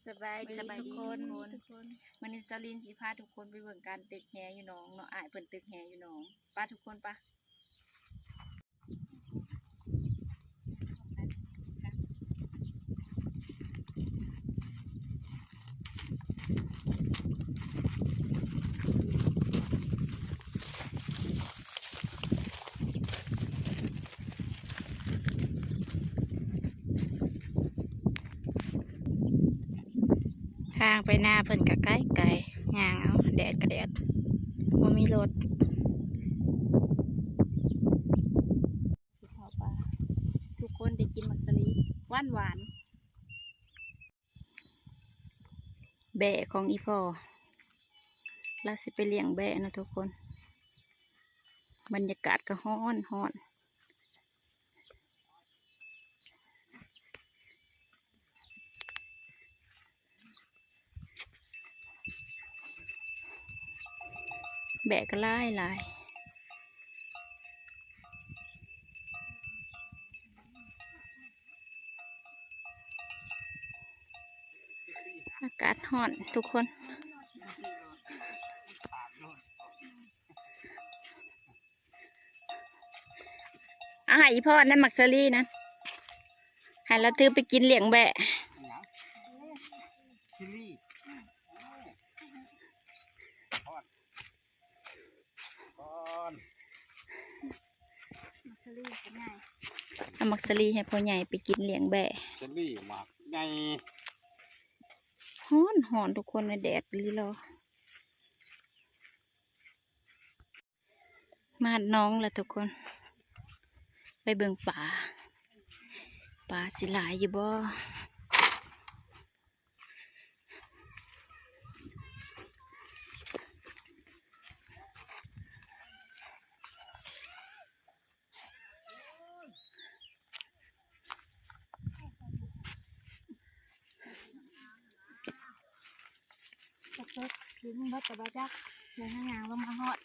ສະບາຍດີ ສະບາຍດີທຸກຄົນ ທຸກຄົນ. ມື້ນີ້ສາວລິນຊິພາທຸກຄົນໄປເບິ່ງການຕຶກແຫຢູ່ໜອງເນາະ, ອ້າຍເພິ່ນຕຶກແຫຢູ່ໜອງ. ໄປທຸກຄົນ ໄປ. ທາງໄປນາເພິ່ນກະໄກໆ ຍ່າງເອົາ ແດດກະແດດ ບໍ່ມີລົດ. ທຸກຄົນໄດ້ກິນໝາກສາລີຫວານໆ. ແບ້ຂອງອີ່ພໍ່ ລາວຊິໄປລ້ຽງແບ້ເນາະທຸກຄົນ. ບັນຍາກາດກໍຮ້ອນໆ. ແບ້ກໍຫຼາຍໆ. ອາກາດຮ້ອນທຸກຄົນ. ເອົາໃຫ້ອີ່ພໍ່ນຳໝາກສາລີນະ ໃຫ້ລາວຖືໄປກິນລ້ຽງແບ້. ເອົາໝາກສາລີໃຫ້ພໍ່ໃຫຍ່ໄປກິນລ້ຽງແບ້. ສາລີໝາກໃຫຍ່. ຮ້ອນໆ ທຸກຄົນ ແດດລີລໍ. ມາຮອດໜອງແລ້ວທຸກຄົນ ໄປເບິ່ງປາ ປາຊິຫຼາຍຢູ່ບໍ່? ຈັກເພິ່ນກິນເບິດແລ້ວບໍ່ຈັກ ເພິ່ນຍ່າງລົງມາຮອດ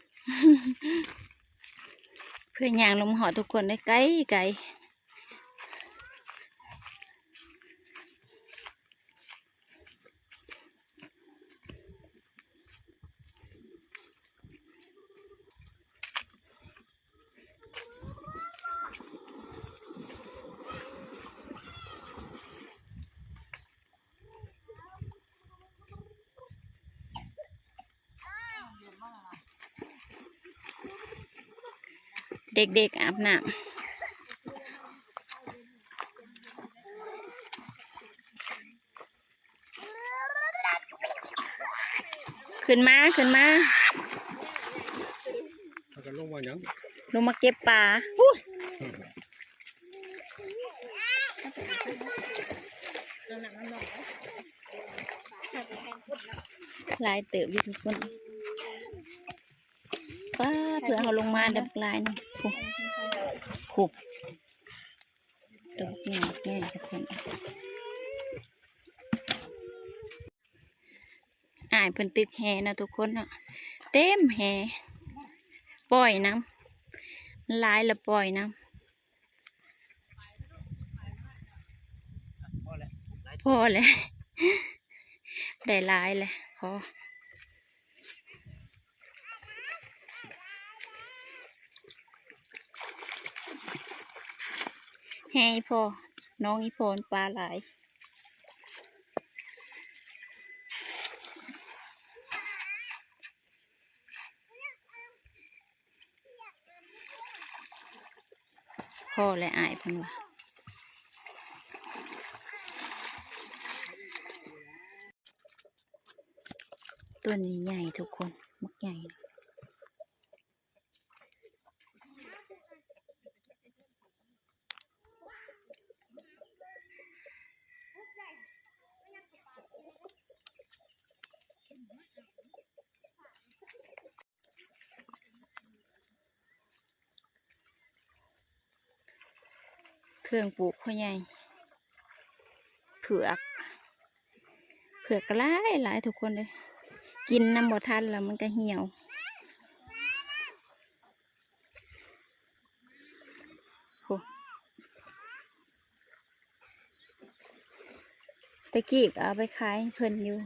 ເພິ່ນຍ່າງລົງມາຮອດທຸກຄົນເອີຍ ໄກໆ. ເດັກໆອາບນ້ຳ. ຂຶ້ນມາ ຂຶ້ນມາ. ພາກັນລົງມາຫຍັງ? ລົງມາເກັບປາ. ຫຼາຍເຕີບຢູ່ທຸກຄົນ. ປາດ ເພື່ອເຮົາລົງມາໄດ້ບັກຫຼາຍໜຶ່ງ. ໂອ້ ໂອ້ ດອກໃຫຍ່ໆ ທຸກຄົນ. ອ້າຍເພິ່ນຕຶກແຫເນາະທຸກຄົນເນາະ ເຕັມແຫ ປ່ອຍນຳ ມັນຫຼາຍລະປ່ອຍນຳ. ພໍແລ້ວ ໄດ້ຫຼາຍແລ້ວ ພໍ. ແຫ່ອີ່ພໍ່ ນ້ອງອີ່ພໍ່ ປາຫຼາຍ. ພໍແລ້ວ ອ້າຍເພິ່ນວ່າ. ໂຕນີ້ໃຫຍ່ທຸກຄົນ ບັກໃຫຍ່. ເຄື່ອງປູກພໍ່ໃຫຍ່ ເຜືອກ ເຜືອກກໍຫຼາຍໆ ທຸກຄົນເອີຍ ກິນນຳບໍ່ທັນແລ້ວມັນກໍຫ່ຽວ. ໂອ້. ແຕ່ກີ້ກໍເອົາໄປຂາຍໃຫ້ເພິ່ນຢູ່.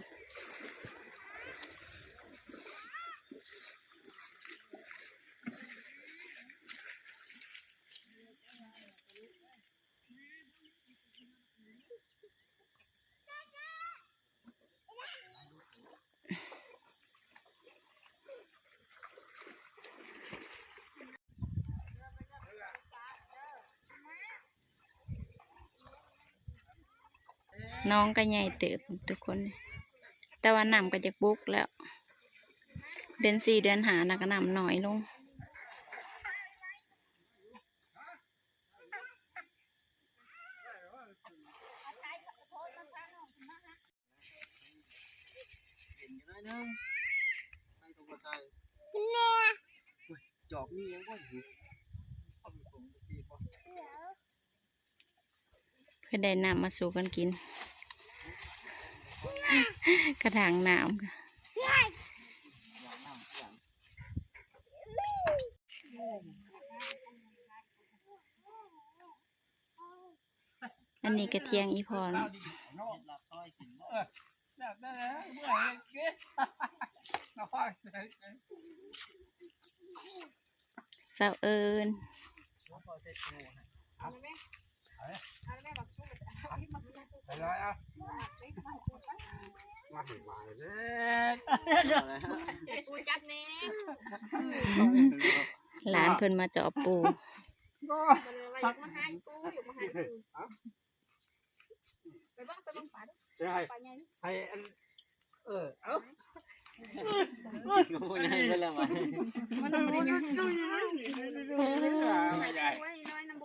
ໜອງກໍໃຫຍ່ເຕີບທຸກຄົນ ແຕ່ວ່ານ້ຳກໍຈະບົກແລ້ວ ເດືອນສີ່ເດືອນຫ້ານະ ກໍນ້ຳໜ້ອຍລົງ. ເພິ່ນໄດ້ນ້ຳມາສູ່ກັນກິນ ກະຖາງນ້ຳ. ອັນນີ້ກະຖຽງອີ່ພໍ່ເນາະ ສາວເອີນ. ຫຼານເພິ່ນມາຈອບປູ.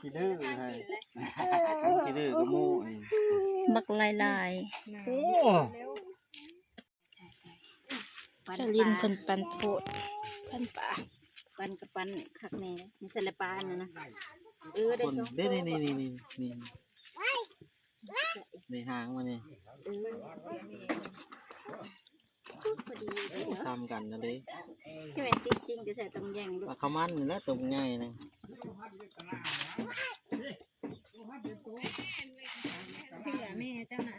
ຂີ້ດື້ ຂີ້ດື້ກະໝູ່ ບັກຫຼາຍໆ. ໂອ້ ເຈົ້າລິນເພິ່ນປັ່ນໂພດ ປັ່ນປາ ປັ່ນກະປັ່ນຄັກແນ່ເດ້ ມີໃສ່ລະປາອັນນັ້ນນະ. ເອີ ໄດ້ສອງໂຕ ນີ້ໆໆໆ ນີ້ຫາງມັນນີ້ ເອີ ພໍດີ ໂອ້ ຊ້ຳກັນນັ້ນເດ້ ຈະແມ່ນຕິດຊິງຈະໃສ່ຕ້ອງແຍ່ງລູກ ປາຂາວມັນນີ້ແຫຼະ ໂຕໃຫຍ່ນະ. ເຊື່ອແມ່ເຈົ້ານະ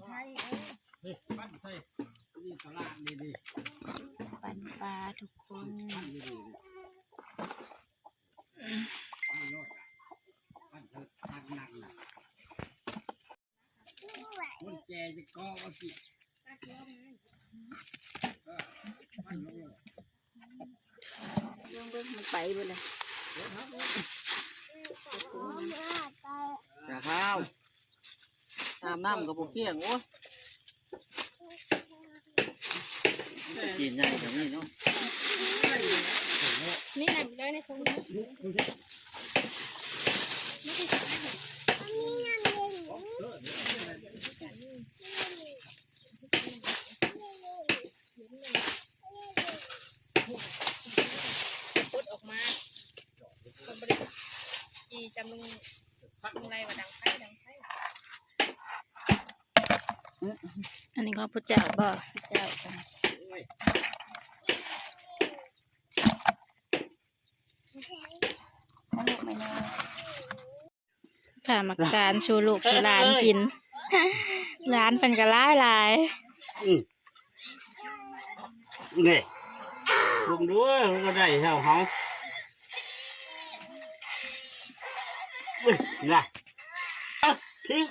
ໄທເອີຍ. ປັ່ນປາທຸກຄົນ ຄົນແກ່ຈະເກາະວ່າຊິ ເບິ່ງໆ ມັນໄປເບິດແລ້ວ ຢ່າຄາວ. ອາບນ້ຳກໍບໍ່ກ້ຽງ ໂອ້ຍ ຕີນໃຫຍ່ແບບນີ້ເນາະ ນີ້ນະ ໄດ້ໃນຖົງນີ້ ປຸດອອກມາ ເພິ່ນບໍ່ໄດ້ຈີ່ຈຳລຸງ ລຸງໄລວ່າດັງໄຟ ດັງໄຟ. ອັນນີ້ຂອງພະເຈົ້າບໍ່? ພະເຈົ້າ ມາລູກ ມາແມ່. ຜ່າໝາກຕານສູ່ລູກສູ່ຫຼານກິນ ຫຼານເພິ່ນກໍຫຼາຍໆ. ອືມ ນີ້ ເບິ່ງດູ ມັນກໍໄດ້ແລ້ວເຮົາ ເອີຍ ນະ ເອົາ ຖິ້ມ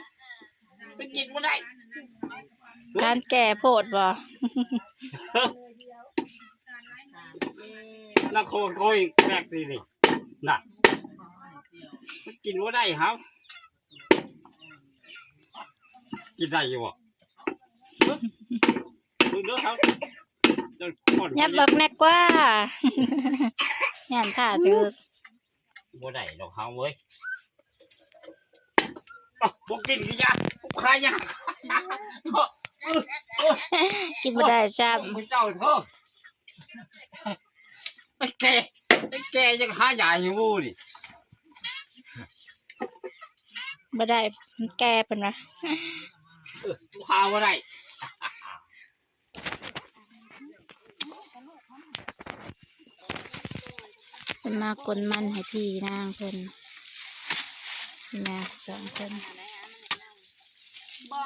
ໄປກິນບໍ່ໄດ້ ທ່ານແກ່ໂພດບໍ່? ນະ ຂ້ອຍແບກນີ້ ນີ້ ນະ ມັນກິນບໍ່ໄດ້ເຮົາ ກິນໄດ້ຢູ່ບໍ່? ເບິ່ງເດີເຮົາ ຍັບບັກແນກກວ່າ ຢ້ານຖ້າຖືກ ບໍ່ໄດ້ດອກເຮົາເວີຍ. ເອົ້າ ບໍ່ກິນກໍຢ່າ ຂາຍາ ກິນບໍ່ໄດ້ຊ້ຳ ເຈົ້າເທີ ໄປແກ່ ໄປແກ່ຍັງຫາຢາຢູ່ໝູ່ນີ້ ບໍ່ໄດ້ ມັນແກ່ເພິ່ນວ່າ ເອີ ຫາບໍ່ໄດ້. ເພິ່ນມາກົນມັນໃຫ້ພີ່ນາງເພິ່ນ ພີ່ນາງສອງຄົນ ບໍ່